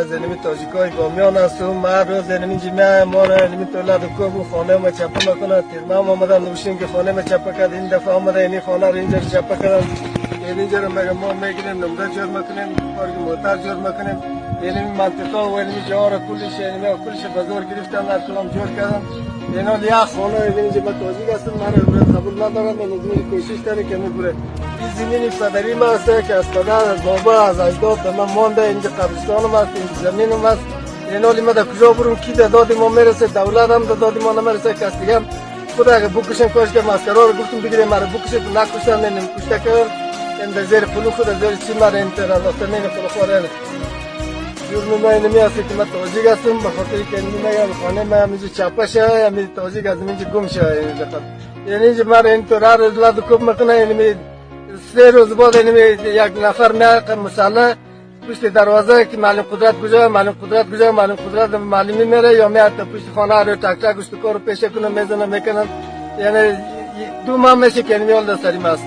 Зеними тоҷикои Бомиён ҳастум. Ман рӯз инҷи меаям, моро иними толаду кобу хона ма чапа мекунад. Тирмам омадан, нӯшин ки хона ма чапа кард. Ин дафъа омада, ини хонаро инҷаро чапа кардан. Инҷаро мега мо мегирем, нумра ҷор мекунем, парги мотар ҷор мекунем. Иними мантиқа ва иними ҷоҳоро куллиша, иними куллиша ба зор гирифтан, ҳар кулам ҷор кардан. Ино як хона инҷа, ма тоҷик ҳастам, маро қабул надоранд. Ин кӯшиш дاره ки мебуре. Ин замини падари ма аст, ки аз падар, аз баба, аз аҷдод ба ман монда. Инҷа қабристоном аст, инҷа заминам аст. Иноли ма да куҷо бурум? Ки да доди мо мерасад? Давлат ҳам да доди мо намерасад, кас дигам худ агар букушем, кошка маскароро гуфтум, бигирем, маро букушед, накуштан, кушта кардан. Ин да зери пулу худ, зери чи мара ин андохта, нени пулухора. Ҷурми ма инами аст, ки ман тоҷик ҳастам. Ба хотири ки инми мегам, хонаи ма инҷа чапа шава, ами тоҷик аз инҷа гум шава. Яъне инҷа мара ин то ҳар рӯз ладу кӯб мекунад. Инми 3 рӯз бод инми як нафар меяд мусаллаҳ пушти дарвоза, ки маълим Қудрат куҷо, маълим Қудрат куҷо, маълим Қудрат маълими мере ё меяд пушти хона ро так так гушту кору пеша кунам, мезанам, мекунам. Яъне 2 моҳ меша, ки инми ҳол да сари ма аст.